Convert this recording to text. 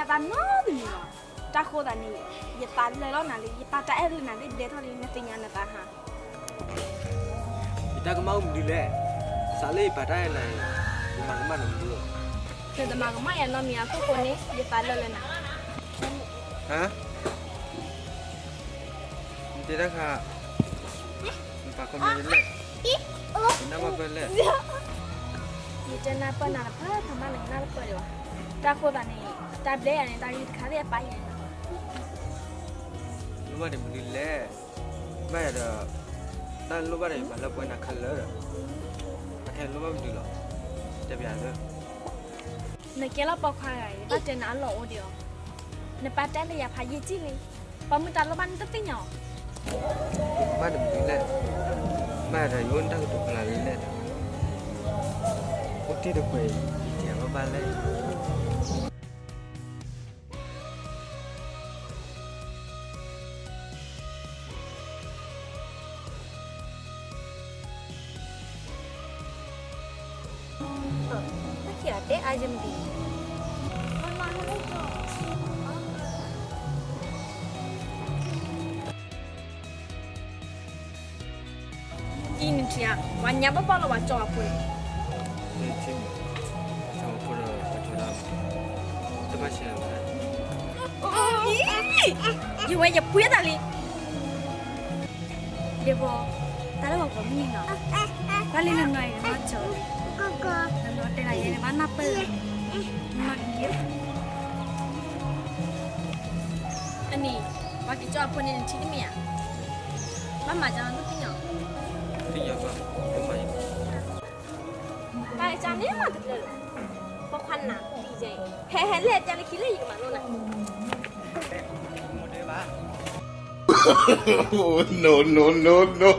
သးနီတမံၤလီၤ. တၢ်ဃိသးန့ၣ် ယသးလၢာ်လီၤနၤလံ, ယပာ်တၢ်အဲၣ်လၢနၤလံ, ဒဲထီၣ်လံ နသ့ၣ်ညါနသးဟါ. ယတၢ်ကမၣ်အိၣ်မနုၤလဲၣ်, စးလၢယပာ်တၢ်အဲၣ်နၤအံၤ, ယမၤကမၣ်နၤမနုၤလဲၣ်. နတမၤကမၣ်ယၤနီတမံၤအခိၣ်ဃိန့ၣ် ယသးလၢာ်လၢနၤ. ဟါ နတဲတၢ်ခါ, နပာ်ခီမ့ၢ်လဲၣ်, နနၢ်ပၢၢ်လဲၣ်. ယတဲနၢ်ပၢၢ်နၤတဖၣ် တမ့ၢ်နနၢ်တပၢၢ်ဒံးဘၣ်. တၢ်ဃိသးန့ၣ် တၢ်ဘျဲယၤန့ၣ် တၢ်ဂ့ၢ်တခါသ့ၣ်အပၢ်ယၤန့ၣ်လီၤ. လိၣ်ဘၣ်န့ၣ်မနုၤလဲၣ်, ဘၣ်ယၤဒီး တၢ်လိၣ်ဘၣ်န့ၣ် ယမၤလၢပှဲၤနၤခဲလၢာ်ဒီး အခဲလိၣ်ဘၣ်မနုၤလီၤ, တဲပျးသၢ. နကဲလီၤပိာ်ခွါဂၤအံၤ ဘၣ်တဲနၤအလီၢ်အိၣ်ဒံးအီၤ, နပာ်တၢ်လၢယၤဖးယံာ်ထံၣ်လံ, ပှၤမုၢ်တၢ်လိၣ်ဘၣ်နတသ့ၣ်ညါအီၤ. ဘၣ်တမနုၤလဲၣ်, ဘၣ်ဒီးယအိၣ်နတၢ်ကတိၤဖျါလံလဲၣ်, အိၣ်တ့ၢ်တကွဲးအံၤ ယတံၤအဘၣ်ဘၣ်လဲၣ်. အံၤနထံၣ်ဧါ, ပှၤညါဘၣ်ဘၣ်လီၤ ပှၤကၠီအဖိန့ၣ်, တမ့ၢ်ဆဲးလီၤ, ယဝဲယပှ့ၤသးလံ. ဒ့ဘိ, တၢ်လၢပှၤပိာ်မုၣ်န့ၣ်နီၤ, ဘၣ်လၢနနီၤအံၤနမ့ၢ်ကၠီ, နနီၤတဲနၤယဲန့ၣ်ဘၣ်နၢ်ပၢၢ်, နနီၤက့ၤက့ၤ. အနံၤ, ပှၤက့ၤကၠီအဖိန့ၣ်နထံၣ်တမ့ၢ်ဧါ, ဘၣ်မၤကၠီနသူၣ်ဖှံညီ, သ့ၣ်ညါဘၣ်, ဘၣ်မၤအံၤ တၢ်ကၠီန့ၣ်မၤတကျၢၤလၢၤ, ပိာ်ခွါနၤ, ဟဲဟဲလဲၣ် ကၠီလၢခံလၢယကမၤလိနၤ. No, no, no, no.